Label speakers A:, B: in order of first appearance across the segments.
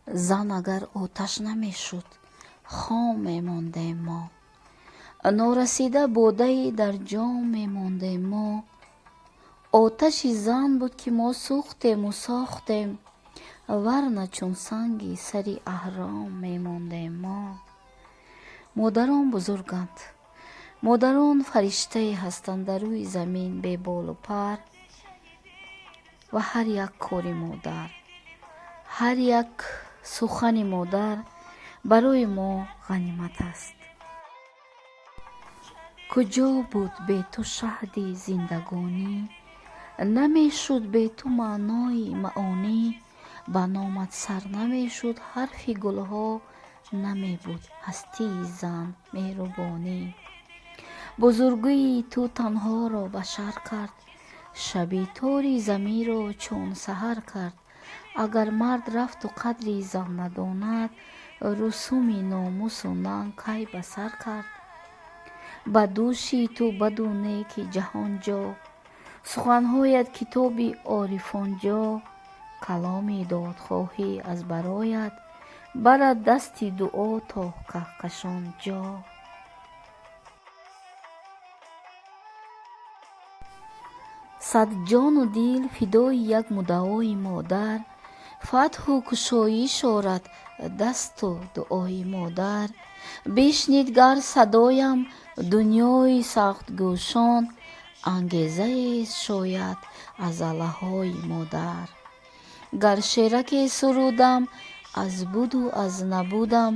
A: Зан агар оташ намешуд, хом мемондем мо. Норасида бодаи дар ҷом мемондем мо. Оташи зан буд, ки мо сӯхтему сохтем, варна чун санги сари аҳром мемондем мо. Модарон бузурганд. Модарон фариштае ҳастанд дар рӯи замин беболу пар. Ва ҳар як кори модар, ҳар як сухани модар барои мо ғанимат аст. Куҷо буд бе ту шаҳди зиндагонӣ? Намешуд бе ту маънои маонӣ. Ба номат сар намешуд ҳарфи гулҳо, намебуд ҳастии зан меҳрубонӣ. Бузургии ту танҳоро башар кард, шаби тори заминро чун саҳар кард. Агар мард рафту қадри зан надонад, русуми номусу нанг кай ба сар кард? Ба дӯши ту баду неки ҷаҳон ҷо, суханҳоят китоби орифон ҷо. Каломи додхоҳӣ аз бароят барад дасти дуо то каҳкашон ҷо. Сад ҷону дил фидои як муддаои модар, фатҳу кушоиш орад дасту дуои модар. Бишнид гар садоям дунёи сахтгӯшон, ангезаест шояд аз аллаҳои модар. Гар шераке сурудам аз буду аз набудам,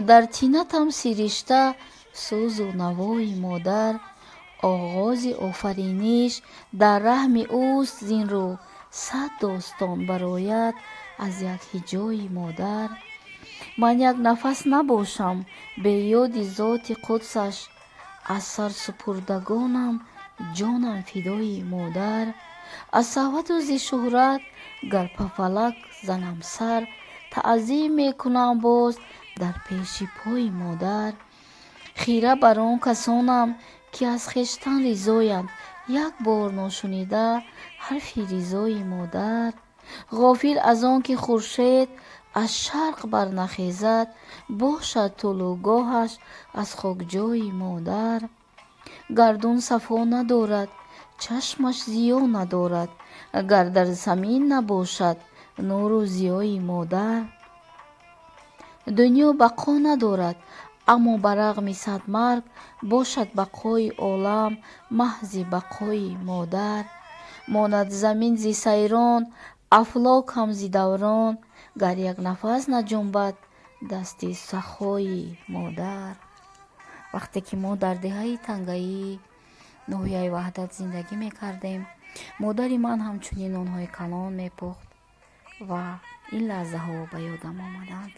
A: дар тинатам сиришта сӯзу навои модар. Оғози офариниш дар раҳми ӯст, зин рӯ сад достон барояд аз як ҳиҷои модар. Ман як нафас набошам беёди зоти қудсаш, аз сарсупурдагонам ҷонам фидои модар. Аз саҳвату зи шӯҳрат гар ба фалак занам сар, таъзим мекунам боз дар пеши пои модар. Хира бар он касонам, ки аз хештан ризоянд, як бор ношунида ҳарфи ризои модар. Ғофил аз он ки хуршед аз шарқ барнахезад, бошад тулӯгоҳаш аз хокҷои модар. Гардун сафо надорад, чашмаш зиё надорад, гар дар замин набошад нуру зиёи модар. Дунё бақо надорад, аммо ба рағми сад марг бошад бақои олам маҳзи бақои модар. Монад замин зи сайрон, афлок ҳам зи даврон, гар як нафас наҷунбад дасти сахои модар. Вақте ки мо дар деҳаи Тангаӣ, ноҳияи Ваҳдат зиндагӣ мекардем, модари ман ҳамчунин нонҳои калон мепухт ва ин лаҳзаҳо ба ёдам омаданд.